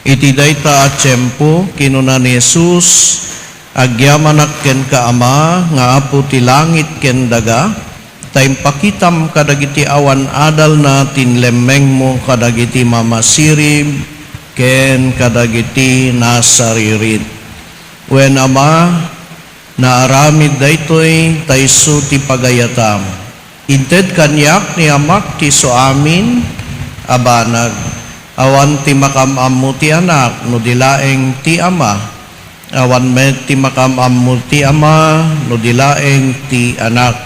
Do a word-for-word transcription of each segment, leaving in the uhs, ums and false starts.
Iti dayta a tiempo, kinuna ni Jesus, "Agyamanak kenka, Ama, nga Apo ti langit ken daga, ta impakitam kadagiti awan adalna ti inlemmengmo kadagiti mamasirib ken kadagiti nasaririt. Wen, Ama, naaramid daytoy ta isu ti pagayatam. Inted kaniak ni Amak ti isu amin a banag. Awan ti makaam-ammo ti Anak no di laeng ti Ama. Awan met ti makaam-ammo ti Ama no di laeng ti Anak,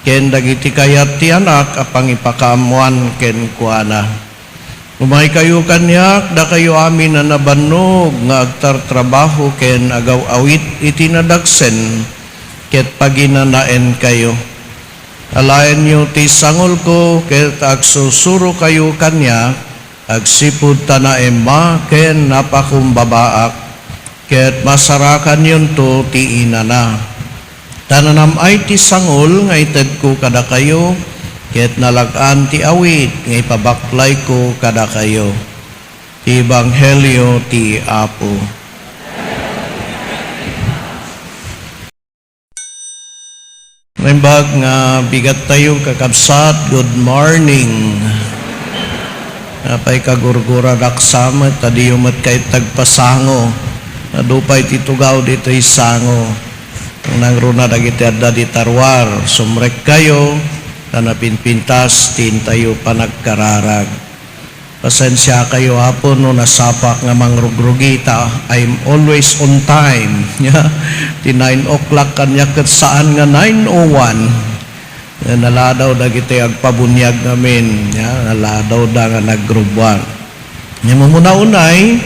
ken dagiti kayat ti Anak a pangipakaammoan kenkuana. Umaykayo kaniak, dakayo amin a nabannog nga agtartrabaho ken agaw-awit iti nadagsen, ket paginanaenkayo. Alaenyo ti sangolko, ket agsursurokayo kaniak, agsipud ta naemma ken napakumbabaak, ket masarakanyonto ti inana. Ta nanam-ay ti sangol nga itedko kadakayo, ket nalag-an ti awit nga ipabaklayko kadakayo." Ti Ebanghelio ti Apo. Naimbag nga bigattayo, kakabsat, good morning. Apay kagurguradak sa met, ta diyo met kayat agpasango. Adu pay ti tugaw ditoy sango. Nangruna dagiti adda di taruar, sumrekkayo, ta napinpintas ti intayo panagkararag. Pasensiakayo, Apo, no nasapak nga mangrugrugita. I'm always on time. Ti nine o'clock kaniak ket saan nga nine oh one. Naladaw dagiti agpabuniag ngamin. Ya, naladawda nga nagrubbuan. Ngem umuna unay,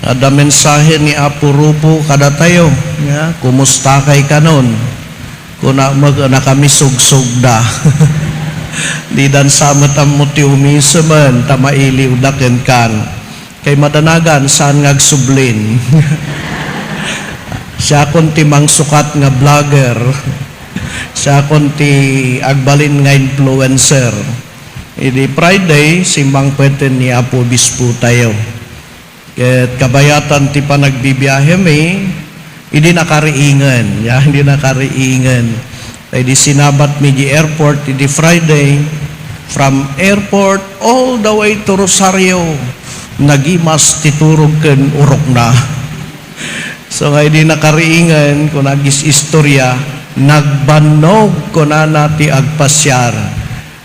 adda mensahe ni Apo Rufo kadatayo. Ya, kumustakay kanon? Kuna met, nakamisugsuda. Didan sa met ammo ti umisemen, ta mailiwda kenkan. Kay madanagan, saan nga agsublin? Siakon ti mangsukat nga vlogger. Siakon ti agbalin nga influencer. Idi Friday, simmangpeten ni Apo Obispo tayo. Ket kabayatan ti panagbibiahemi, idi nakariingen, ya, idi nakariingen. Idi sinabatmi di airport, idi Friday, from airport all the way to Rosario, nagimas ti turog ken urokna. So, nga idi nakariingen, kuna agis-istorya, nagbannog, kunana, ti agpasiar.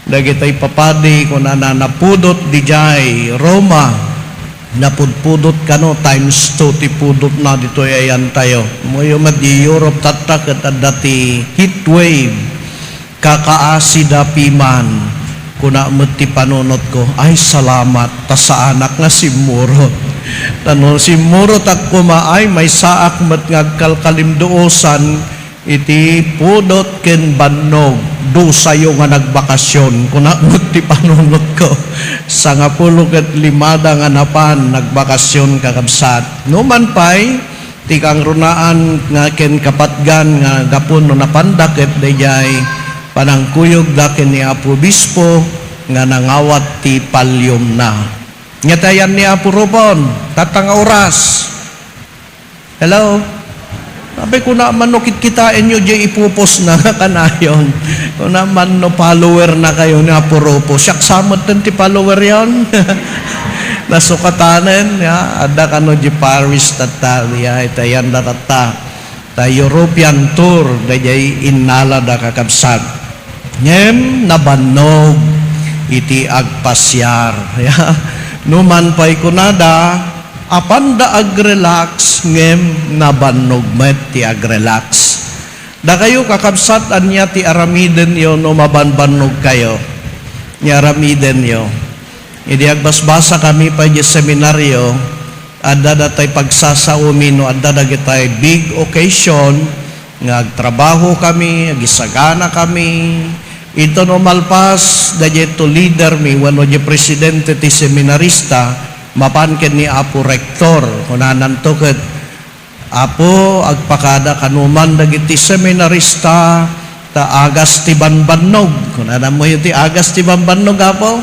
Dagitoy papadi, kunana, napudot didiay Roma. Napudpudot kano, times two ti pudotna ditoy ayantayo. Moyo met di Europe tatta ket adda ti heat wave. Kakaasida piman. Kuna met ti panunotko, "Ay, salamat, ta saanak nga simmurot." Ta no simmurotak koma, ay, maysaak met nga agkalkalimduosan iti pudot ken bannog. Dusayo nga nagbakasyon, kuna met ti panunotko. Sangapulo ket limada nga napan nagbakasyon, kakabsat. Numan pay, ti kangrunaan nga ken kapatgan nga gapu no napanda ket daydiay panangkuyogda ken ni Apo Obispo nga nangawat ti palliumna. Ket ayan ni Apo Rufo, tatta nga oras. Hello? Apay, kuna man no kitkitaenyo diay ipupos na nga kanayon. Kuna man no follower na kayo ni Apo Rufo. Siak sa metten ti follower yon. Nasukatanen, ya. Adda kano di Paris tatta, ya, itayan da tatta. Ta European tour, daydiay innalada, kakabsat. Ngem nabannog iti agpasiar. Ya. Numan pay kunada, apanda agrelax, ngem nabannog met ti agrelax. Dakayo, kakabsat, ania ti aramidenyo no mabanbannog kayo? Ni aramidenyo. Idi agbasbasa kami pay di seminario, adda datay pagsasaomi no adda dagitay big occasion nga agtrabaho kami, agisagana kami. Inton umalpas, daytoy leader mi wenno di presidente ti seminarista, mapan ken ni Apo Rektor, kunananto ket, "Apo, agpakada kanuman dagiti seminarista, ta agas ti banbannog." Kunana, "Ammoyo ti agas ti banbannog, Apo?"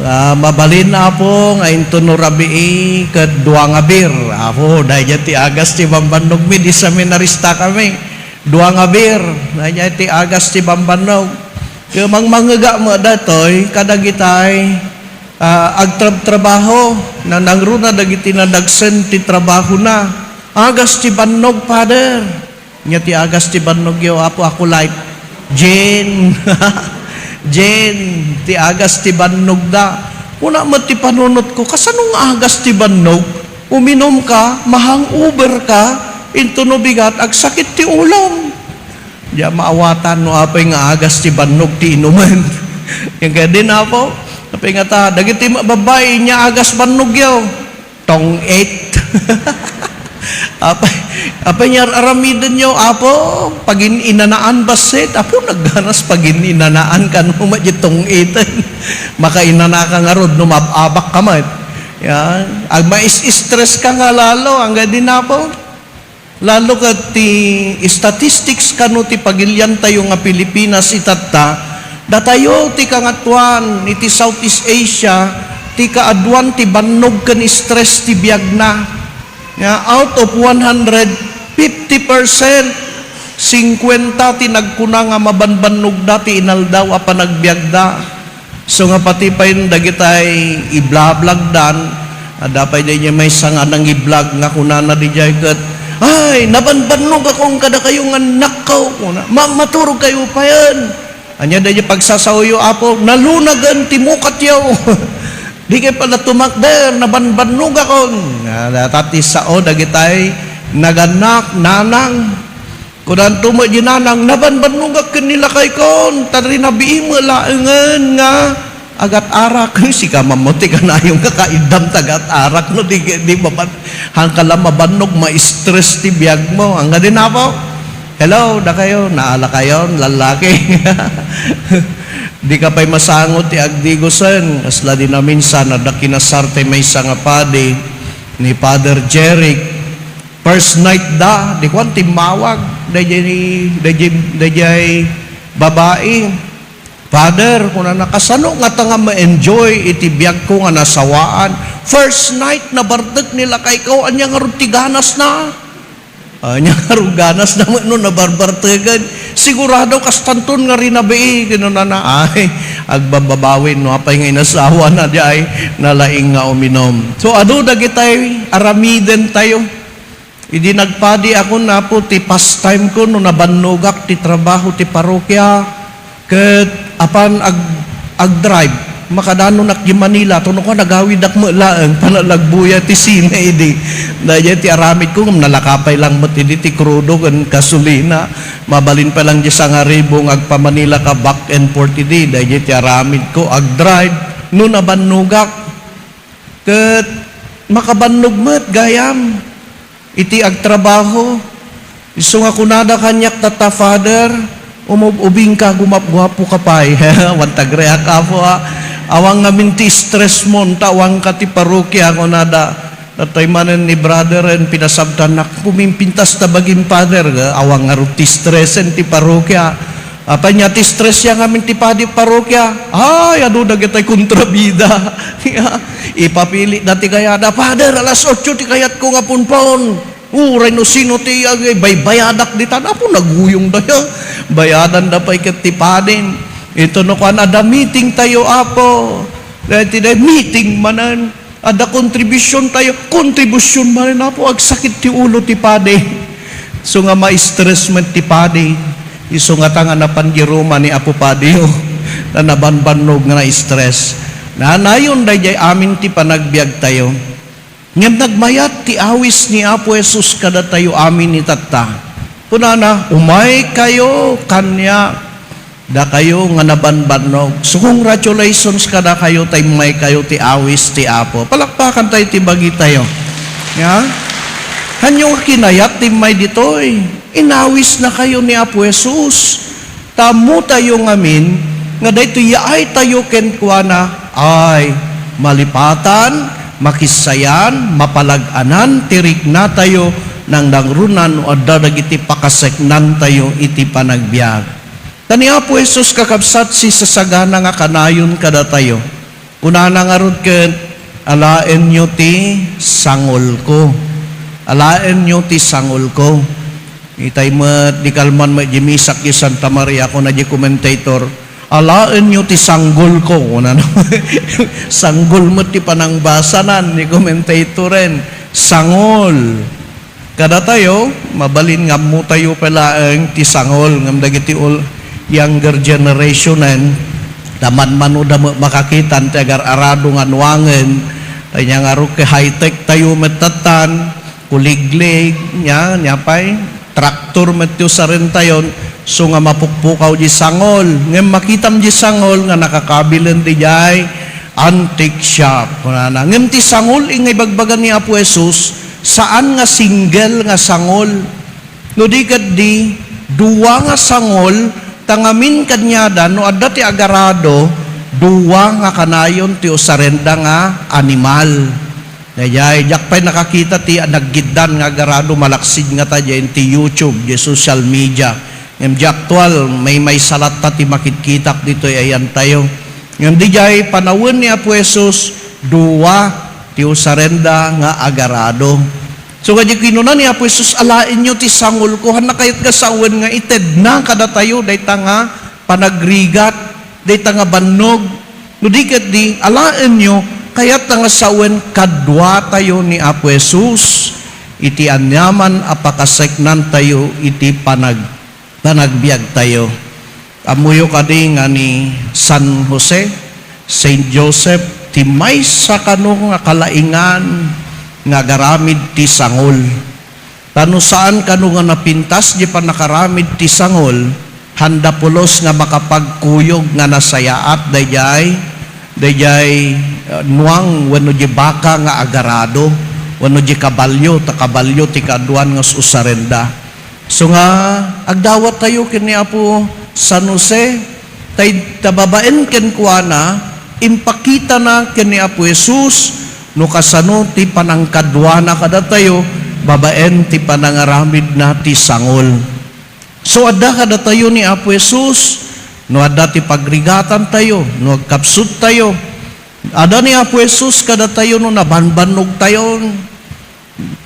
Ah, mabalin, Apo, nga inton no rabii ket dua nga beer. Apo, daydiay ti agas ti bambannogmi, di seminaristakami. Dua nga beer, daydiay ti agas ti bambannog. Ket mangmangngega met daytoy kadagitay, ah, agtrabtrabaho, nanangruna dagiti nadagsen ti trabahona. Agas ti bannog, Father. Nya ti agas ti bannogyo, Apo, ako light. Gin. Gin, ti agas ti bannogda. Kuna met ti panunotko, kasano nga agas ti bannog? Uminumka, ma-hangover ka, inton no bigat, agsakit ti ulom. Dia maawatan no apay nga agas ti bannog ti inumen. Ket kadi, Apo, apay nga ta, dagiti babbai, nia agas bannogyo. Tong-it. Apay, apay nga ar-aramidenyo, Apo, pagin-inanaan bassit. Apo, nagganas pagin-inanaan, kano met diay tong-iten. Makainanaka ngarud no maab-abakka met. Yan. Ag mais-stress ka nga lalo, angga di, Apo. Lalo ket ti statistics kano ti pagiliantayo nga Pilipinas itatta, datayo ti kangatoan iti Southeast Asia ti kaaduan ti bannog ken stress ti biagna. Nga out of one hundred, fifty percent, singkuenta ti nagkuna nga mabanbannogda ti inaldaw a panagbiagda. So nga pati pay dagitay iblablagdan, adda pay daydiay maysa nga nangiblag nga kunana didiay ket, "Ay, nabanbannogakon kadakayo nga annakko," kuna. "Ma-, maturogkayo payen." Ania daydiay pagsasaoyo, Apo, "Nalunagen ti mukatyo." "Dikay pay la tumakder, nabanbannogakon." Nga, data ti sao dagitay nagannak, nanang. Kunanto met di nanang, "Nabanbannogak ken ni lakaykon, ta rinabii met laengen nga agat-arak." Sika man mo ti kanayon nga kaiddam ti agat-arak, no? Di, di maban-, hangka la mabannog, ma-stress ti biagmo. Angga di, Apo? Hello, dakayo, naalakayon, lallaki. Dika pay masango ti agdigosen, kasla di naminsan, adda kinasar ti maysa nga padi ni Father Jeric. First night da, di kuan, timmawag daydiay, daydiay, daydiay babai. "Father," kunana, "kasano ngata nga ma-enjoy iti biagko nga nasawaan? First night, nabartek ni lakayko, ania ngarud ti ganasna?" "Ania ngarud ganasna met no nabarbarteken? Sigurado kastanton nga rinabii," kinunana. Ay, agbababawin no apay nga inasawana, di ay nalaing nga uminum. So, adu dagitay aramidentayo. Idi nagpadi ako, napo ti pastime ko no nabannogak ti trabaho ti parokia, ket apan ag-, agdrive, makadanonak di Manila, to no kua, nagawidak met laeng, panalagbuya ti sine idi. Daydiay ti aramidko, ngem nalaka pay lang met idi ti krudo ken gasolina. Mabalin pay lang di sangaribu nga agpa-Manila ka back and forth idi. Daydiay ti aramidko, agdrive, no nabannogak. Ket makabannog met gayam iti agtrabaho. Isu nga kunada kaniak, "Tatta, Father, umub-ubingka, gumapguapoka pay." Awan ti agreak, Apo, a. "Awan ngamin ti stressmo, ta awanka ti parokia," kunada. Datoy manen ni brother, en, pinasabtannak, "Pumimpintas ta bagim, Father." Awan ngarud ti stressen ti parokia. Apay nga ti stress ya ngamin ti padi parokia? Ay, adu dagitay kontrabida. Ipapilitda ti kayada, "Father, alas otso ti kayatko nga punpon. Uray no sino ti ag-, baybayadak ditan." Apo, naguyongda ya. Bayadanda pay ket ti padin. Ito no kuan, "Adda meeting tayo, Apo." Daytoy, meeting manen. Adda kontribusyontayo, kontribusyonmo manen, Apo, agsakit ti ulo ti padi. Isu nga ma-stress met ti padi. Isu ngata nga napan di Roma ni Apo Padi, o, ta nabanbannog nga na-stress. Nayon daydiay amin ti panagbiagtayo. Ngem nagmayat ti awis ni Apo Jesus kadatayo amin itatta. Kunana, "Umaykayo kaniak, dakayo nga nabanbannog." So, congratulations kadakayo ta immaykayo ti awis ti Apo. Palakpakantayo ti bagitayo. Ya? Hanyo nga kinayat ti immay ditoy? Inawisnakayo ni Apo Jesus. Ta ammotayo ngamin nga daytoy yaaytayo kenkuana, ay, malipatan, makissayan, mapalag-anan ti riknatayo, nangnangruna no adda dagiti pakaseknantayo iti panagbiag. Ta ni Apo Jesus, kakabsat, sisasagana nga kanayon kadatayo. Kunana ngarud ket, "Alaenyo ti sangolko. Alaenyo ti sangolko." Itay met, di kalman met di misak di Santa Maria, kuna di commentator, "Alaenyo ti sanggolko." Kunana, sanggol met ti panangbasanan ni commentatoren. Sangol. Kadatayo, mabalin nga ammotayo pay laeng ti sangol, ngem dagiti ul-, younger generationen, ta manmanoda met makakitan ti agar-arado nga nuangen, ta ania ngarud ket high-tech tayo met tattan, kuliglig, nia, nia pay, traktor met ti usarentayon, so nga mapukpukaw di sangol. Ngem makitam di sangol nga nakakabilen didiay antique shop, kunana. Ngem ti sangol, nga ibagbaga ni Apo Jesus, saan nga single nga sangol. No di ket di, dua nga sangol, ta ngamin kaniada, no adda ti agarado, dua nga kanayon ti usarenda nga animal. Daydiay, diak pay nakakita ti naggiddan nga agarado malaksid ngata diay iti YouTube, diay social media. Ngem di aktual, maymaysa latta ti makitkitak ditoy ayantayo. Ngem didiay panawen ni Apo Jesus, dua ti usarenda nga agarado. So, nga di kinuna ni Apo Jesus, "Alaenyo ti sangolko." Hanna kayat nga sawen nga itedna kadatayo dayta nga panagrigat, dayta nga bannog. No di ket di, alaenyo, kayat nga sawen kaduatayo ni Apo Jesus iti aniaman a pakaseknantayo iti panag-, panagbiagtayo. Ammoyo kadi nga ni San Jose, Saint Joseph, ti maysa kano nga kalaingan nga agaramid ti sangol. Ta no saan kano nga napintas di pannakaramid ti sangol, handa pulos nga makapagkuyog nga nasayaat daydiay, daydiay, uh, nuang wenno di baka nga agarado, wenno di kabalio, ta kabalio ti kaaduan nga usarenda. So nga, agdawattayo ken ni Apo San Jose, tay, ta babaen kenkuana, impakitana ken ni Apo Jesus, no kasano ti panangkaduana kadatayo, babaen ti panangaramidna ti sangol. So, adda kadatayo ni Apo Jesus, no adda ti pagrigatantayo, no agkapsuttayo. Adda ni Apo Jesus kadatayo no nabanbannogtayon.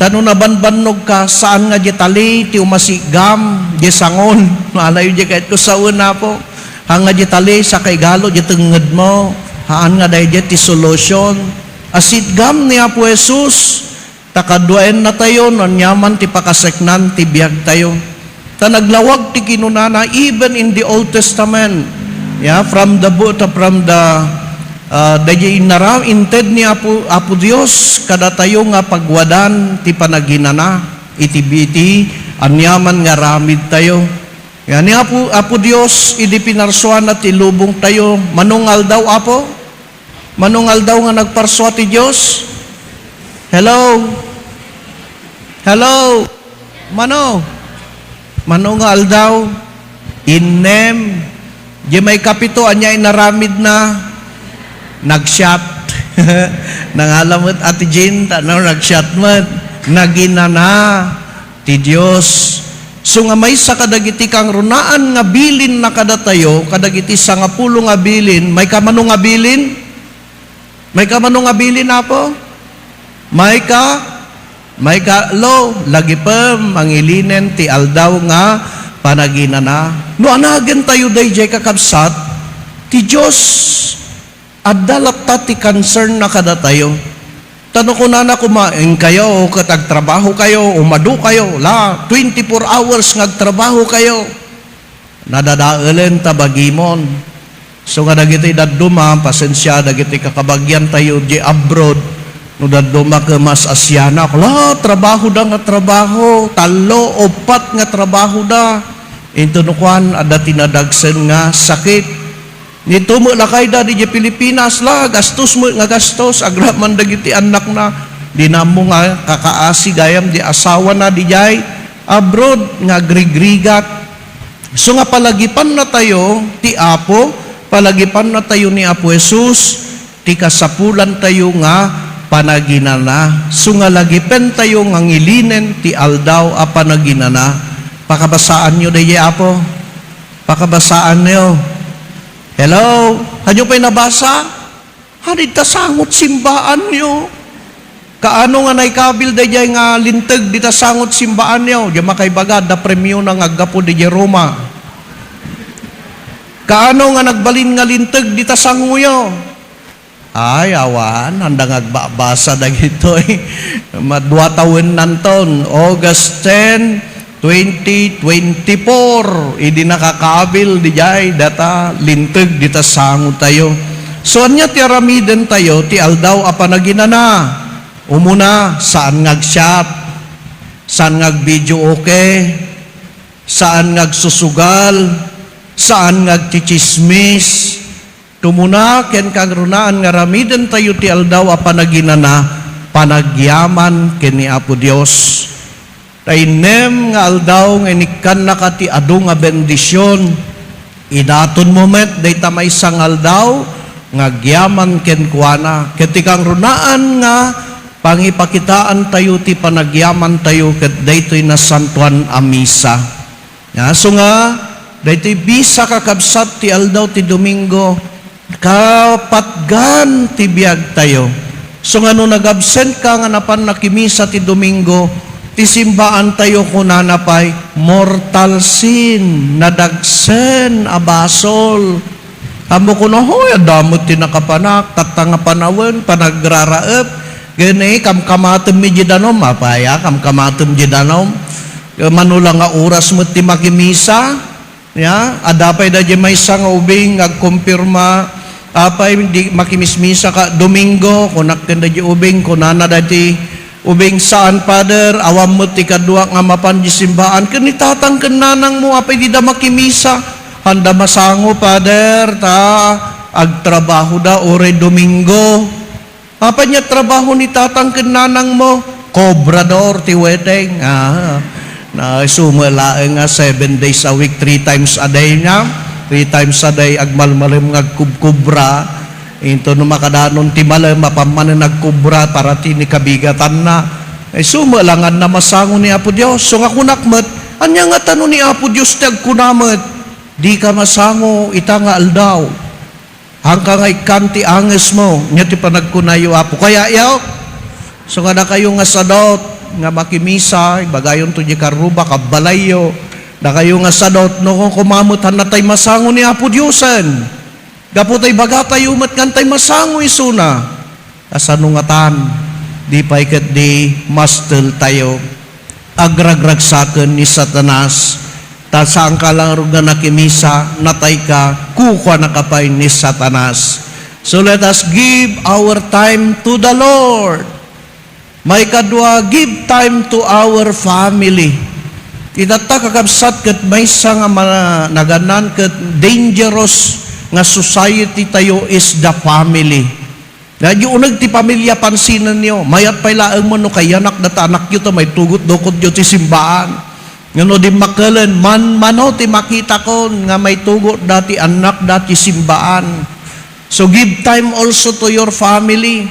Ta no nabanbannogka, saan nga di tali ti umasigam, di sangol. Malayo di kahit ko sawen, Apo. Haan nga di tali, sa kaigalo, di tengngedmo. Haan nga daydi ti solution. Asigam ni Apo Jesus, ta kaduaennatayo no aniaman ti pakaseknan ti biagtayo. Ta naglawag ti kinunana, even in the Old Testament, yeah, from the book, from the, uh, daydi inara-, inted ni Apo, Apo Dios kadatayo nga pagwadan ti panaginana iti, iti aniaman nga aramidtayo. Nga ni Apo, Apo Dios, idi pinarsuana ti lubongtayo, mano nga aldaw, Apo? Mano nga aldaw nga nagparsua ti Dios? Hello? Hello? Mano? Mano nga aldaw? Innem. Di maikapito, ania inaramidna? Nagsiat. Nangala met Ate Jean, ta no, nagsiat met. Naginana ti Dios. So nga maysa kadagiti kangrunaan nga bilinna kadatayo, kadagiti sangapulo nga bilin, mayka mano nga bilin? Mayka mano nga bilin, Apo? Mayka, mayka lo, lagipem, mangilinen ti aldaw nga panaginana. No anagentayo daydiay, kakabsat, ti Dios, adda latta ti concern na kadatayo. Ta no kunana koma, "Inkayo ket agtrabahokayo, umadokayo, la, twenty-four hours nga agtrabahokayo." Nadadaelen ta bagimon. So nga dagiti dadduma, pasensia, dagiti kakabagiantayo di abroad, no dadduma ket mas Asiana, la, trabahoda nga trabaho, tallo, uppat nga trabahoda. Into no kuan, adda ti nadagsen nga sakit. Nitumo lakayda didiay Pilipinas, la, gastos met nga gastos, agraman dagiti annakna, dina ammo nga kakaasi gayam di asawana didiay abroad nga agrigrigat. So nga palagipannatayo ti Apo, palagipannatayo ni Apo Jesus, ti kasapulantayo nga panaginana. So nga lagipentayo nga ngilinen ti aldaw a panaginana. Pakabasaanyo daydiay, Apo. Pakabasaanyo. Hello? Hanyo pay nabasa? Adi ta sangot simbaanyo. Kaano nga naikabil daydiay nga linteg dita sangot simbaanyo? Diay makaibaga, adda premiona nga aggapu diay Roma. Kaano nga nagbalin nga linteg dita sangoyo? Ay, awan, anda nga agbabasa dagitoy. Madua tawennanton, August ten, twenty twenty-four, idi nakakabil diay data linteg dita sangotayo. So, ania ti aramidentayo ti Aldaw a Panaginana? Umuna, saan nga agsiat, saan nga agbideoke, saan nga agsusugal, saan nga agtsitsismis. Tumuna ken kangrunaan nga aramidentayo ti Aldaw a Panaginana, panagyaman ken ni Apo Dios. Ta innem nga aldaw nga inikkannaka ti adu nga bendision, idatonmo met dayta maysa nga aldaw nga agyaman kenkuana, ket ti kangrunaan nga pangipakitaantayo ti panagyamantayo ket daytoy nasantoan a misa. Nga, so nga, daytoy misa, kakabsat, ti aldaw ti Domingo, kapatgan ti biagtayo. So nga no nag-absent ka nga napan nakimisa ti Domingo, ti simbaantayo kunana pay, mortal sin, nadagsen a basol. Ammok kuno, "Hoy, adda met ti nakapanak, tatta nga panawen, panagraraep." Gani, kamkamatem mi di danum, apay a, kamkamatem di danum. Mano la nga oras met ti makimisa, ya, adda pay daydi maysa nga ubing nga agkumpirma, "Apay, di makimismisa ka Domingo?" Kunak ken daydi ubing, kunana daydi ubing, "Saan, Father, awan met ti kadua nga mapan di simbaan." Ken ni tatang ken nanangmo, apay dida makimisa? "Anda masango, Father, ta agtrabahoda uray Domingo." Apay nga trabaho ni tatang ken nanangmo? Kobrador ti weteng. Ah, na, isu met laeng nga seven days a week, three times a day niya. Three times a day, agmalmalem nga agkubkubra. Into no makadanon ti malem, apan manen agkubra para ti ni kabigatanna. Isu met la nga adda masango ni Apo Dios. So nga kunak met, ania ngata no ni Apo Dios ti agkuna met, "Dika masango ita nga aldaw. Haanka nga ikkan ti angesmo." Ania ti panagkunayo, Apo? Kaya, yaw, so nga dakayo nga sadut nga makimisa, ibagayonto di karruba, kabbalayyo. Dakayo nga sadut, no, koma met, haantay masango ni Apo Diosen. Gapu ta ibagatayo met nga haantay masango isuna. Kasano ngatan? Di pay ket di masteltayo. Agragragsaken ni Satanas. Ta saanka la ngarud nga nakimisa, natayka, kukuanaka pay ni Satanas. So let us give our time to the Lord. Maikadua, give time to our family. Itatta, kakabsat, ket maysa nga ma-, nagannan ket dangerous nga society tayo is the family. Daydi uneg ti pamilya, pansinenyo. Mayat pay laeng mo no kayanak data anakyo ta maitugot-dukotyo ti simbaan. Ngano dimmakelen, manmano ti makitakon nga maitugot dati annak dati simbaan. So give time also to your family.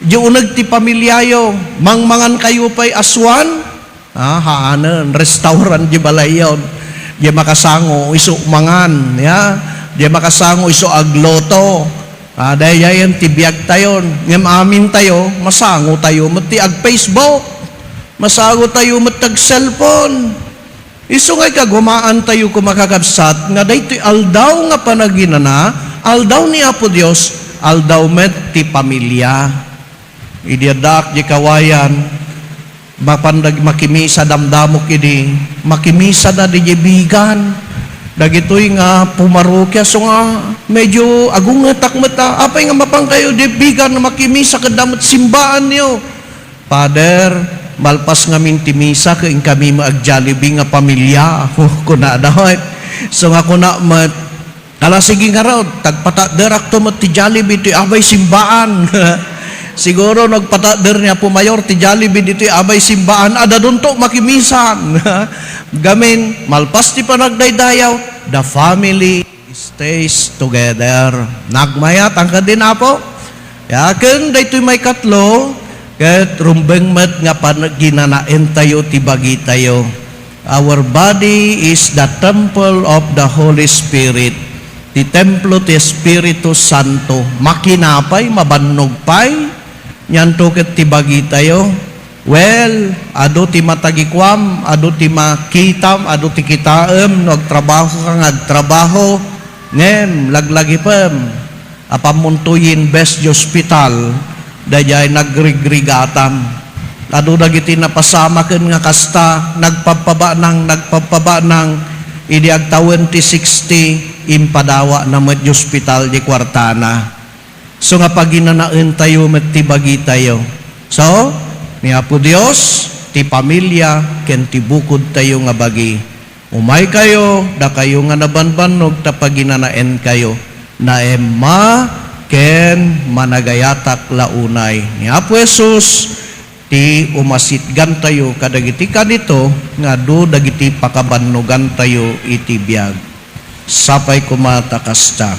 Di uneg ti pamilyayo, mangmangan kayo pay aswan? Ah, haanen, restaurant di balayyon. Di makasango isu mangan, ya. Di makasango isu agluto. Ah, dayayen ti biag tayon. Ngem amin tayo, masango tayo met ti ag-Facebook. Masango tayo met ti ag-cellphone. Isu nga ikagumaan tayo, kumakakabsat, nga daytoy aldaw nga panaginana, aldaw ni Apo Dios, aldaw met ti pamilya. Idi addaak di kawayan, mapandag makimisa damdamok idi, makimisa da di bigan. Dagitoy nga pumarokia, so nga medyo agungetak met a, "Apay nga mapan kayo di bigan nga makimisa ket damet simbaanyo?" "Father, malpas ngamin ti misa ket inkami met ag-Jollibee nga pamilya," kunada met. So nga kuna met, "Ala, sige ngarud, tagpatadderakto met ti Jollibee ti abay simbaan." Siguro no agpatadder ni Apo Mayor ti Jollibee ditoy abay simbaan, adda dunto makimisan. Gamin, malpas ti panagdaydayaw, the family stays together. Nagmayat ang kadin, Apo. Ya, ken daytoy maikatlo, ket rumbeng met nga panaginanaentayo ti bagitayo. Our body is the temple of the Holy Spirit. ti templo ti Espiritu Santo. Makinapay, mabannog pay, nianto ket ti bagitayo. Well, adu ti matagikuam, adu ti makitam, adu ti kitaem, no agtrabaho ka nga agtrabaho, ngem laglagipem, apamunto yin bes ti ospital, daydiay nagrigrigatam. Adu dagiti napasamaken nga kasta, nagpabpabanang, nagpabpabanang, idi agtawen ti sixty, impadawana met ti ospital ti kuartana. So nga paginanaentayo met ti bagitayo. So, ni Apo Dios, ti pamilia, ken ti bukodtayo nga bagi. Umaykayo, dakayo nga nabanbannog ta paginanaenkayo. Naemma ken managayatak la unay. Ni Apo Jesus, ti umasitgantayo kadagiti kanito nga adu dagiti pakabannogantayo iti biag. Sapay koma ta kasta.